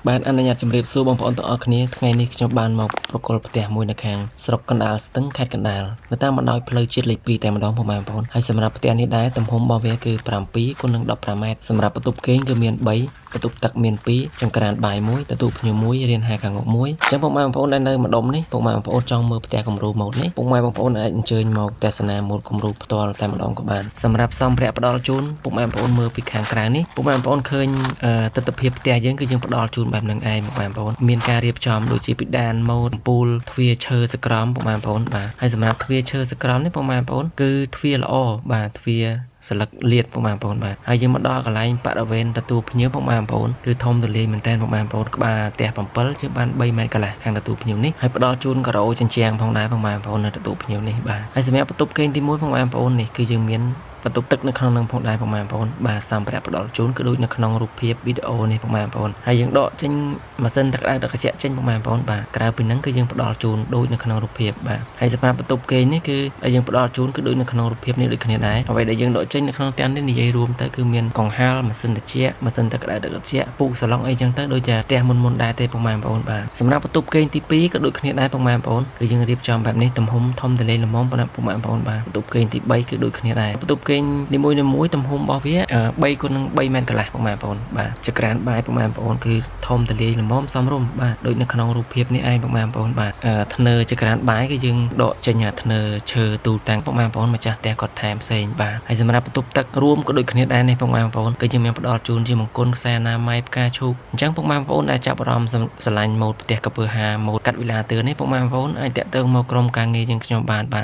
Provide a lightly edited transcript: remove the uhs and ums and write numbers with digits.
បាទអនុញ្ញាតជម្រាបសួរបងប្អូនទាំងអស់គ្នាថ្ងៃនេះខ្ញុំបានមកប្រគល់ផ្ទះមួយនៅខាងស្រុកកណ្ដាលស្ទឹងខេត្តកណ្ដាលនៅតាមបណ្ដោយផ្លូវជាតិលេខ2តែម្ដងពុកម៉ែបងប្អូនហើយសម្រាប់ផ្ទះនេះដែរទំហំរបស់វាគឺ7គុណនឹង15ម៉ែត្រសម្រាប់បន្ទប់គេងគឺមាន3បន្ទប់ទឹកមាន2ចង្ក្រានបាយ1ទទួលភ្ញៀវ1រៀនហាខាងមុខ1អញ្ចឹងពុកម៉ែបងប្អូនដែលនៅម្ដុំនេះពុកម៉ែបងប្អូនចង់មើលផ្ទះគំរូម៉ូតនេះពុកម៉ែបងប្អូនអាចអញ្ជើញមកទស្សនាម៉ូតគំរូផ្ទាល់តែម្ដងក៏បានសម្រាប់សម្ភារៈផ្ដល់ជូនពុកម៉ែបងប្អូនមើលពីខាងក្រៅនេះពុកម៉ែបងប្អូនឃើញទស្សនវិជ្ជាផ្ទះយើងគឺយើងផ្ដល់ជូនបែបហ្នឹងឯងពុកម៉ែបងប្អូនមានការរៀបចំដូចជាពិដានម៉ូតអំពូលទ្វារឈើសក្រមពុកម៉ែបងប្អូនបាទហើយសម្រាប់ទ្វារឈើសក្រមនេះពុកម៉ែបងប្អូនគឺទ្វារល្អបាទទ្វារសន្លឹកលាតពុកម៉ែបងប្អូនបាទហើយយើងមកដល់កន្លែងបរិវេណទទួលភ្ញៀវពុកម៉ែបងប្អូនគឺធំទូលាយមែនតើពុកម៉ែបងប្អូនក្បាលផ្ទះ7ជាងបាន3ម៉ែត្រកន្លះខាងទទួលភ្ញៀវនេះហើយផ្ដល់ជូនការ៉ូជញ្ជាំងផងដែរពុកម៉ែបងប្អូននៅទទួលភ្ញៀវនេះបាទហើយសម្រាប់បន្ទប់គេងទី1ពុកម៉ែបងប្អូននេះគឺយើងមានបន្ទប់ទឹកនៅក្នុងនឹងផងដែរពុកម៉ែបងប្អូនបាទសម្ភារៈផ្ដល់ជូនគឺដូចនៅក្នុងរូបភាពវីដេអូនេះពុកម៉ែបងប្អូនហើយយើងដកចេញម៉ាស៊ីនទឹកក្តៅទឹកត្រជាក់ចេញពុកម៉ែបងប្អូនបាទក្រៅពីហ្នឹងគឺយើងផ្ដល់ជូនដូចនៅក្នុងរូបភាពបាទហើយសម្រាប់បន្ទប់គេងនេះគឺដែលយើងផ្ដល់ជូនគឺដូចនៅក្នុងរូបភាពនេះដូចគ្នាដែរអ្វីដែលយើងដកចេញនៅក្នុងផ្ទះនេះនិយាយរួមទៅគឺមានកង្ហាលម៉ាស៊ីនត្រជាក់ម៉ាស៊ីនទឹកក្តៅទឹកត្រជាក់ពូកសាឡុងអីចឹងទៅដូចជាផ្ទះមុនមុនដែរទេពុកម៉ែបងប្អូនបាទសម្រាប់បន្ទប់គេងទី2ក៏ដូចគ្នាដែរពុកម៉ែបងប្អូនគឺយើងរៀបចំបែបនេះទំហំធំទូលាយល្មមប៉ុណ្ណាពុកម៉ែបងប្អូនបាទបន្ទប់គេងទី3គឺដូចគ្នាដែរបន្ទប់គេងនីមួយៗទំហំរបស់វា3គុណនឹង3ម៉ែត្រកន្លះពុកម៉ែបងប្អូនបាទចក្រានបាយពុកម៉ែបងប្អូនគឺធំទូលាយល្មមសមរម្យបាទដូចនៅក្នុងរូបភាពនេះឯងពុកម៉ែបងប្អូនបាទធ្នើចក្រានបាយគឺយើងដកចេញអាធ្នើឈើទូតាំងពុកម៉ែបងប្អូនម្ចាស់ផ្ទះគាត់ថែមផ្សេងបាទហើយសម្រាប់បន្ទប់ទឹករួមក៏ដូចគ្នាដែរនេះពុកម៉ែបងប្អូនគឺយើងមានផ្ដល់ជូនជាមង្គលខ្សែអនាម័យផ្កាឈូកអញ្ចឹងពុកម៉ែបងប្អូនដែលចាប់អារម្មណ៍ស្រឡាញ់ម៉ូតផ្ទះកពើហាម៉ូតកាត់វិឡាទឿនេះពុកម៉ែបងប្អូនអាចតាក់ទងមកក្រុមការងារយើងខ្ញុំបានបាទ។